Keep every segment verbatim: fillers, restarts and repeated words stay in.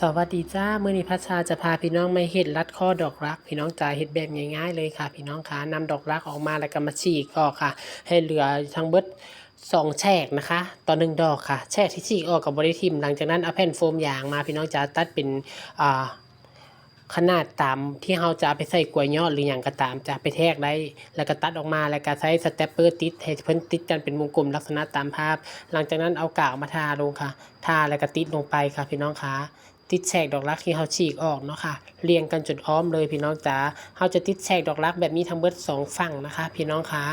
สวัสดีจ้า มื้อนี้พัชชาจะพาพี่น้องมาเฮ็ดรัดข้อดอกรัก พี่น้องจ๋า เฮ็ดแบบง่ายๆเลยค่ะ พี่น้องคะ นำดอกรักออกมาแล้วก็มาฉีกออกค่ะ ให้เหลือทั้งเบิดสองแฉกนะคะ ต่อหนึ่งดอกค่ะ แฉกที่ฉีกออกก็บ่ได้ถิ่ม หลังจากนั้นเอาแผ่นโฟมยางมา พี่น้องจ๋า ตัดเป็น อ่า ขนาดตามที่เราจะเอาไปใส่กล้วยยอดหรือหยังก็ตามจ้ะ ไปแทกได้ แล้วก็ตัดออกมา แล้วก็ใช้สแตปเปอร์ติดให้เพิ่นติดกันเป็นวงกลมลักษณะตามภาพ หลังจากนั้นเอากาวมาทาลงค่ะ ทาแล้วก็ติดลงไปค่ะ พี่น้องคะ ติดแฉกดอกรักที่เราฉีกออกเนาะค่ะ เรียงกันจนอ้อมเลยพี่น้องจ๋า เราจะติดแฉกดอกรักแบบนี้ทั้งเบิดสองฝั่งนะคะ พี่น้องคะ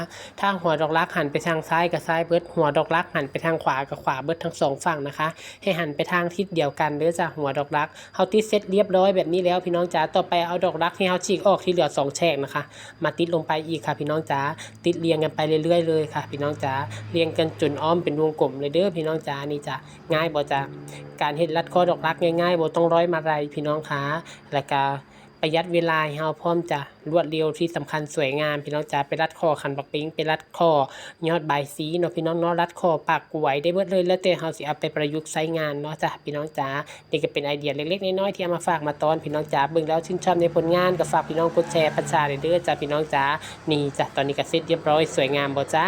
ถ้าหัวดอกรักหันไปทางซ้ายก็ซ้ายเบิด หัวดอกรักหันไปทางขวาก็ขวาเบิดทั้งสองฝั่งนะคะ ให้หันไปทางทิศเดียวกันเด้อจ้ะ หัวดอกรัก เราติดเสร็จเรียบร้อยแบบนี้แล้วพี่น้องจ๋า ต่อไปเอาดอกรักที่เราฉีกออกที่เหลือสองแฉกนะคะ มาติดลงไปอีกค่ะพี่น้องจ๋า ติดเรียงกันไปเรื่อยๆเลยค่ะพี่น้องจ๋า เรียงกันจนอ้อมเป็นวงกลมเลยเด้อพี่น้องจ๋า นี่จ้ะ ง่ายบ่จ๊ะ การเฮ็ดรัดข้อดอกรักง่ายๆ บ่ต้องร้อยมาลัยพี่น้องคะ แล้วก็ประหยัดเวลาให้เราพร้อมจ้ะ รวดเร็วที่สำคัญสวยงามพี่น้องจ๋า ไปรัดข้อขันบักปิง ไปรัดข้อยอดบายสีเนาะพี่น้องเนาะ รัดข้อปากกล้วยได้เบิดเลย แล้วแต่เราสิเอาไปประยุกต์ใช้งานเนาะจ้ะพี่น้องจ๋า นี่ก็เป็นไอเดียเล็กๆน้อยๆที่เอามาฝากมาต้อนพี่น้องจ๋า เบิ่งแล้วชื่นชอบในผลงานก็ฝากพี่น้องกดแชร์พัชชาได้เด้อจ้ะพี่น้องจ๋า นี่จ้ะ ตอนนี้ก็เสร็จเรียบร้อยสวยงามบ่จ๊ะ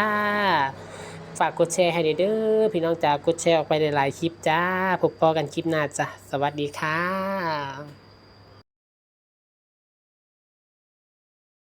ฝากกดแชร์ให้ได้เด้อพี่น้องจ๋า กดแชร์ออกไปหลายๆคลิปจ้า พบพ้อกันคลิปหน้าจ้ะ สวัสดีค่ะ